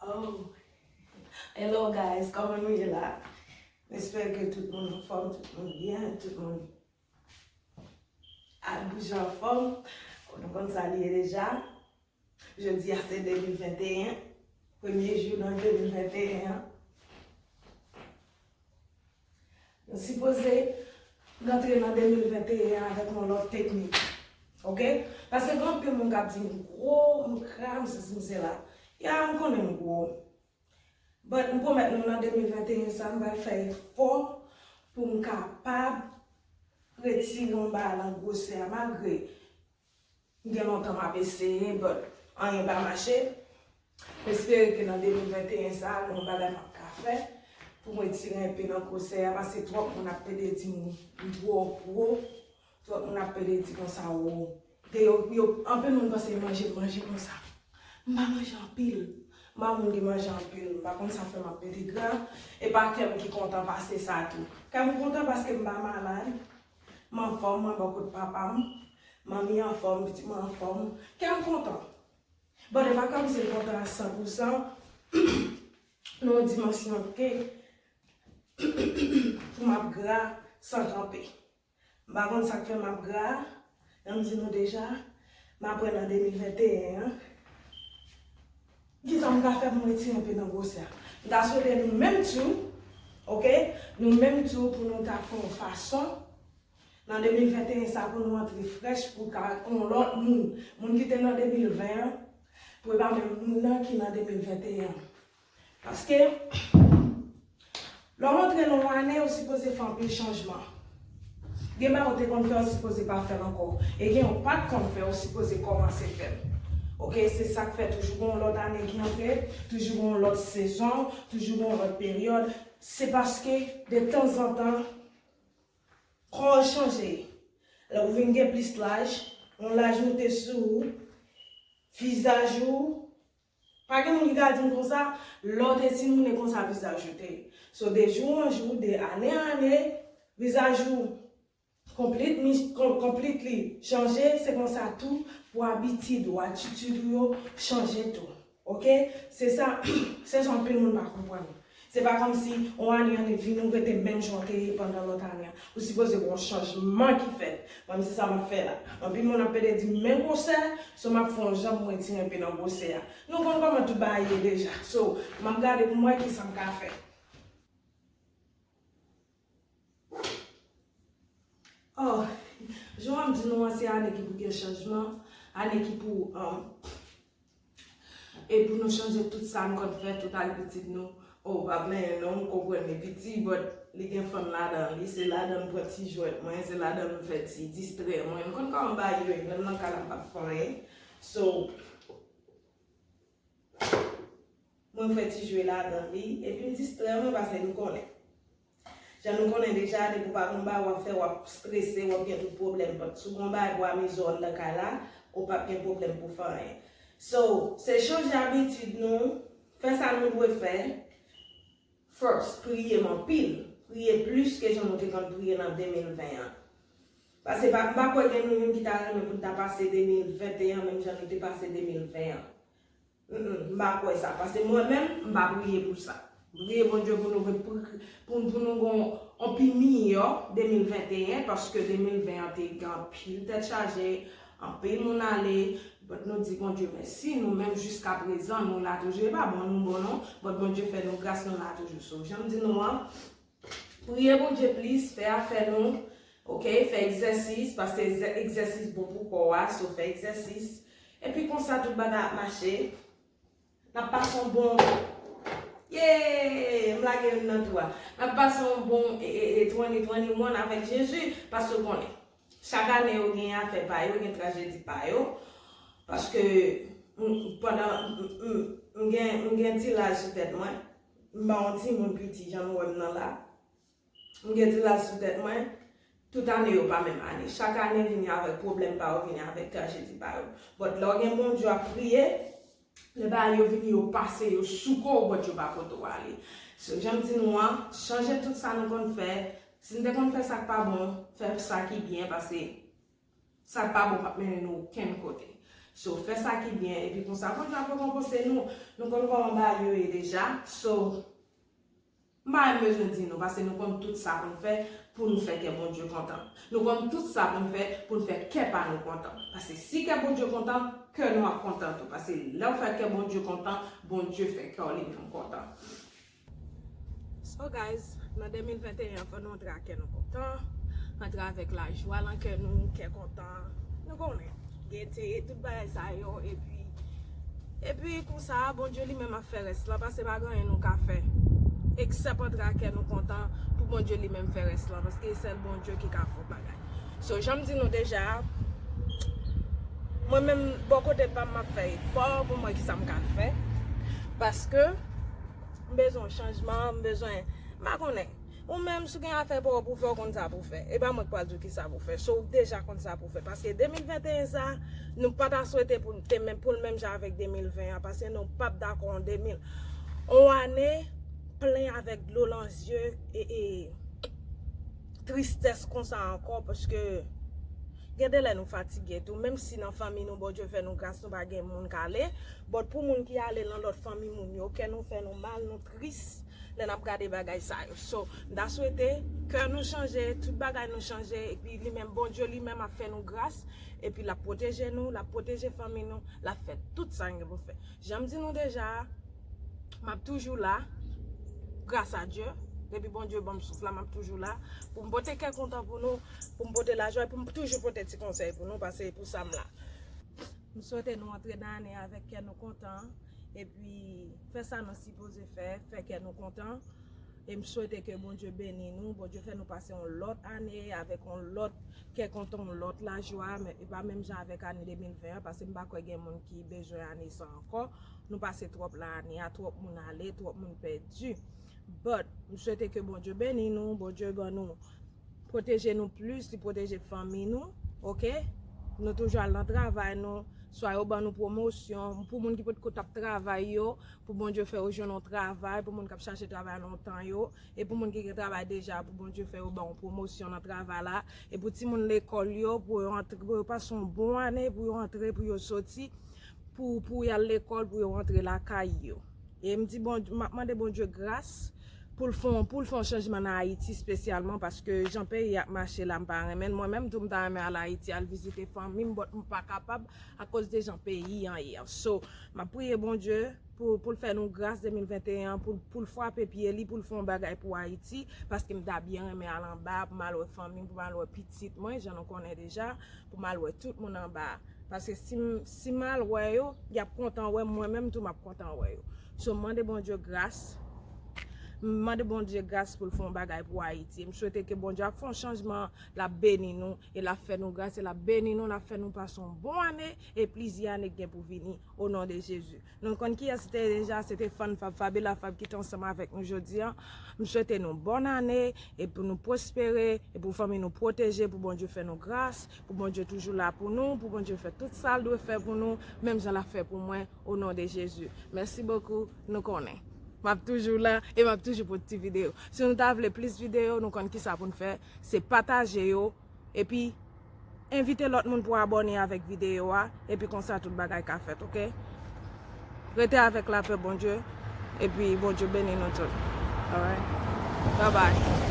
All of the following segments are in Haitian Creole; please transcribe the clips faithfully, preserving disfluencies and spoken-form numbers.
Oh, hello guys, kòman nou ye la? M espere ke tout moun anfòm, tout moun byen, tout moun ap bouje anfòm. Nou konn sa li ye deja. Jodi a se de mil venteyen, premye jou nan de mil venteyen an. Nou sipoze rantre nan de mil venteyen an avèk yon lòt teknik. Oke? Paske gen anpil moun k ap di m gwo, m gra, m sesi, m sela. Ya, m konnen m gwo. But m pwomèt nou nan de mil venteyen sa, m pral fè efò pou m kapab retire yon bagay nan gwosè a, malgre m gen lontan m ap eseye, but anyen pa mache. M espere ke nan de mil venteyen sa, gen yon bagay m ap ka fè pou m retire enpe nan gwosè a, paske twòp moun ap pede di m m twò gwo, twòp moun ap pede di konsa, o, de yo, yo, anpil moun panse manje, manje konsa. M pa manje anpil. M pa moun ki manje anpil. M pa konn sa fè m ap pede gra. E pa kè m ki kontan pase sa tou. Kè m kontan paske m pa malad. M anfòm, mwen bò kot papa m. Manmi anfòm, pitit mwen anfòm. Kè m kontan. But e pa kòmsi m kontan a san pou san. Nan yon dimansyon ke pou m ap gra san kanpe. M pa konn sa k fè m ap gra, jan m di nou deja, m ap wè nan de mil venteyen an. Kisa m ka fè pou m retire enpe nan gwosè a? M ta swete nou menm tou, oke? Nou menm tou pou nou ta fè yon fason nan de mil venteyen sa pou nou antre frèch, pou ka yon lòt moun. Moun ki te nan de mil ven an, pou e pa menm moun nan ki nan de mil venteyen an. Paske, lè w antre nan yon ane, ou sipoze fè anpil chanjman. Gen bagay ou te konn fè, ou sipoze pa fè l ankò. E gen yon pa t konn fè, ou sipoze kòmanse fè l. Oke, se sa k fè toujou gen yon lòt ane ki antre, toujou gen yon lòt sezon, toujou gen yon lòt peryòd. Se paske, detanzantan, kò w chanje. Lè ou vin gen plis laj, yon laj moute sou ou, vizaj ou, pa gen moun ki ka di m konsa, lè w te timoun e konsa vizaj ou te ye. So, de jou an jou, de ane an ane, vizaj ou konplit, mi- kon- konplit li chanje, se konsa tou pou abitid ou, atitid ou yo chanje tou. Oke? Se sa, se sa anpil moun pa konprann. Se pa kòmsi yon ane an vini ou rete menm jan w te ye pandan lòt ane an. Ou sipoze gen yon chanjman ki fèt. Mwen, se sa m ap fè la. Anpil moun ap pede di m men gwosè, so m ap fè yon jan pou mwen retire enpe nan gwosè a. Nou konn kòman tout bagay ye deja. So, m ap gade pou m wè kisa m ka fè. Oh, jan m di nou an, se ane ki pou gen chanjman, ane ki pou, um, e pou nou chanje tout sa n konn fè, tout abitid nou. Oh, pa plenyen non, m konprann li piti, but li gen fun ladan li, se ladan m pran ti jwèt mwen, se ladan m fè ti distrè mwen. M konn kòman bagay yo ye, lè m nan kay la m p ap fè anyen. So, mwen fè ti jwe ladan li, epi m distrè mwen paske nou konnen. Jan nou konnen deja, depi w pa gon bagay w ap fè, w ap strese, w ap gen tout pwoblèm. But si w gon bagay pou amize w anndan kay la, ou p ap gen pwoblèm pou fè anyen. So, se chanje abitid nou, fè sa nou dwe fè. First, priye m anpil. Priye plis ke jan nou te konn priye nan de mil ven an. Paske pa, m pa kwè gen nou youn ki ta renmen pou n ta pase de mil venteyen an menm jan nou te pase de mil ven an. Mm, mm, m pa kwè sa. Paske mwen menm, m pa priye pou sa. M priye Bondye pou nou, pou, pou, pou nou gon yon pi miyò de mil venteyen, paske de mil ven an te gen anpil tèt chaje, anpil moun ale. But nou di Bondye mèsi, nou menm jiska prezan, nou la toujou. E pa bon nou bon non, but Bondye fè nou gras, nou la toujou. So, jan m di nou an, priye Bondye plis, fè afè nou, oke, fè egzèsis, paske egzè- egzèsis bon pou kò a, so fè egzèsis. Epi konsa tout bagay ap mache. N ap pase yon bon, yay! M lage youn nan tou a. N ap pase yon bon, e, e, e, twenty twenty-one avèk Jezi, paske w konnen. Chak ane yo gen afè pa yo, gen trajedi pa yo. Paske, m, pandan, m, m, m gen, m gen ti laj sou tèt mwen. M pa yon timoun piti, jan nou wè m nan la. M gen ti laj sou tèt mwen. Tout ane yo pa menm ane. Chak ane vini avèk pwoblèm pa yo, vini avèk trajedi pa yo. But lè w gen Bondye w ap priye, lè bagay yo vini, yo pase, yo souke w, but yo pa pote w ale. So, jan m di nou an, chanje tout sa nou konn fè. Si n te konn fè sa k pa bon, fè sa ki byen, paske sa k pa bon p ap mennen nou okenn kote. So, fè sa ki byen, epi konsa, Bondye ap rekonpanse nou. Nou konn kòman bagay yo ye deja. So, m pa menm bezwen di nou, paske nou konn tout sa pou n fè, pou nou fè kè Bondye kontan. Nou konn tout sa pou n fè, pou n fè kè pa nou kontan. Paske si kè Bondye kontan, kè nou ap kontan tou. Paske lè w fè kè Bondye kontan, Bondye fè kè w li menm kontan. So guys, nan de mil venteyen an, fò nou antre ak kè nou kontan, antre avèk lajwa nan kè nou, kè kontan. Nou konnen, gete, tout bagay sa yo, epi, epi konsa, Bondye li menm ap fè rès la, paske pa gen anyen nou ka fè, eksèp antre ak kè nou kontan, pou Bondye li menm fè rès la, paske sèl Bondye ki ka fè bagay. So, jan m di nou deja, mwen menm, bò kote pa m, m ap fè efò pou m wè kisa m ka fè, paske m bezwen yon chanjman, m bezwen, m pa konnen. Ou menm, si w gen afè pa w pou fè, w konn sa pou fè. E pa mwen k pral di w kisa pou fè. So, w deja konn sa pou fè. Paske de mil venteyen sa, nou pa ta swete pou n te menm, pou l menm jan avèk de mil ven an. Paske nou p ap dakò an de mil. On ane plen avèk dlo nan zye e, e tristès konsa ankò. Paske gen de lè nou fatige tou. Menm si nan fanmi nou, Bondye fè nou gras, nou pa gen moun k ale. But pou moun ki ale nan lòt fanmi moun yo, kè nou fè nou mal, nou tris lè n ap gade bagay sa yo. So, m ta swete kè nou chanje, tout bagay nou chanje, epi li menm, Bondye li menm ap fè nou gras, epi l ap pwoteje nou, l ap pwoteje fanmi nou, l ap fè tout sa n gen pou fè. Jan m di nou deja, m ap toujou la, gras a Dye, depi Bondye ban m souf la, m ap toujou la, pou m pote kè kontan pou nou, pou m pote lajwa, pou m toujou pote ti konsèy pou nou, paske se pou sa m la. M swete nou antre nan ane avèk kè nou kontan, epi fè sa nou sipoze fè, fè kè nou kontan. E m swete ke Bondye beni nou, Bondye fè nou pase yon lòt ane avèk yon lòt kè kontan, yon lòt lajwa, men e pa menm jan avèk ane de mil ven an, paske m pa kwè gen moun ki bezwen ane sa ankò. Nou pase twòp lane a, twòp moun ale, twòp moun pèdi. But, m swete ke Bondye beni nou, Bondye ban nou pwoteje nou plis, li pwoteje fanmi nou, oke? Nou toujou al nan travay nou, swa yo ban nou pwomosyon, pou moun ki potko t ap travay yo, pou Bondye fè yo jwenn yon travay, pou moun k ap chache travay lontan yo, e pou moun ki gen travay deja, pou Bondye fè yo ban yon pwomosyon nan travay la, e pou timoun lekòl yo, pou yo antre, pou yo pase yon bon ane, pou yo antre, pou yo soti, pou, pou y al lekòl, pou yo antre lakay yo. E m di Bondye, m ap mande Bondye gras pou l fè yon, pou l fè yon chanjman nan Ayiti espesyalman, paske jan peyi a ap mache la, m pa renmen l. Mwen menm tou, m ta renmen al Ayiti, al vizite fanmi m, but m pa kapab akoz de jan peyi an ye a. So, m ap priye Bondye pou, pou l fè nou gras de mil venteyen an, pou, pou l frape pye li, pou l fè yon bagay pou Ayiti, paske m ta byen renmen al anba, pou m al wè fanmi m, pou m al wè pitit mwen, jan nou konnen deja, pou m al wè tout moun anba a. Paske si m, si m al wè yo, y ap kontan wè m, mwen menm tou m ap kontan wè yo. So, m mande Bondye gras. M mande Bondye gras pou l fè yon bagay pou Ayiti. M swete ke Bondye ap fè yon chanjman, l ap beni nou, e l ap fè nou gras, e l ap beni nou, l ap fè nou pase yon bon ane, e plizyè ane k gen pou vini, o non de Jezi. Nou konn kiyès se te deja, se te Fann Fab, Fabiola Fab ki te ansanm avèk nou jodi a. M swete nou bòn ane, e pou nou pwospere, e pou fanmi nou pwoteje, pou Bondye fè nou gras, pou Bondye toujou la pou nou, pou Bondye fè tout sa l dwe fè pou nou, menm jan l ap fè pou mwen, o non de Jezi. Mèsi bokou, nou konnen. M ap toujou la, e m ap toujou pote ti videyo. Si nou ta vle plis videyo, nou konn kisa pou n fè, se pataje yo, epi envite lòt moun pou abòne avèk videyo a, epi konsa tout bagay ka fèt, oke? Rete avèk lapè Bondye, epi Bondye beni nou tout. Alright? Bye bye.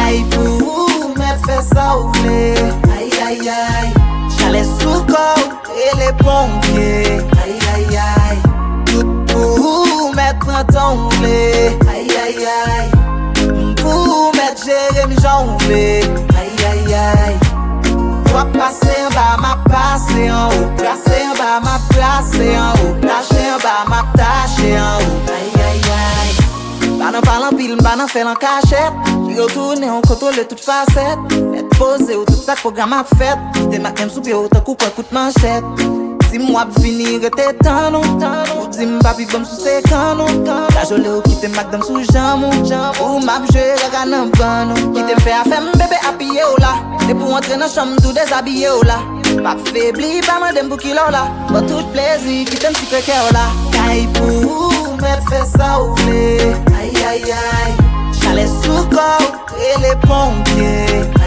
Kay pou ou, mèt fè sa w vle. Ay, ay, ay. Chalè sou kò w, rele ponpye. Ay, ay, ay. Tout pou ou, mèt pran tan w vle. Ay, ay, ay. M pou ou, mèt jere m jan w vle. Ay, ay, ay. W ap pase anba, m ap pase anwo. Pase anba, m ap pase anwo. Tache anba, m ap tache anwo. Ay, ay, ay. Pa nan pale anpil, m pa nan fè l an kachèt. Jere w tounen, w kontwole tout fasèt. Mèt poze w, tout sa k pwogram ap fèt. Kite m ak men m sou pye w tankou pran kout manchèt. Di m w ap vini, rete tann ou. Ou di m papi, ban m souse kann ou. Kajole w, kite m ak dan m sou janm ou. Ou m ap jwe raga nan bann ou. Kite m fè afè m, bebe, apiye w la. Depi w antre nan chanm, m tou dezabiye w la. M ap febli, pa mande m pou kilè w la. Ban tout plezi, kite m sikre kè w la. Kay pou ou. Mèt fè sa w vle. Ay, ay, ay. Chalè sou kò w, rele ponpye.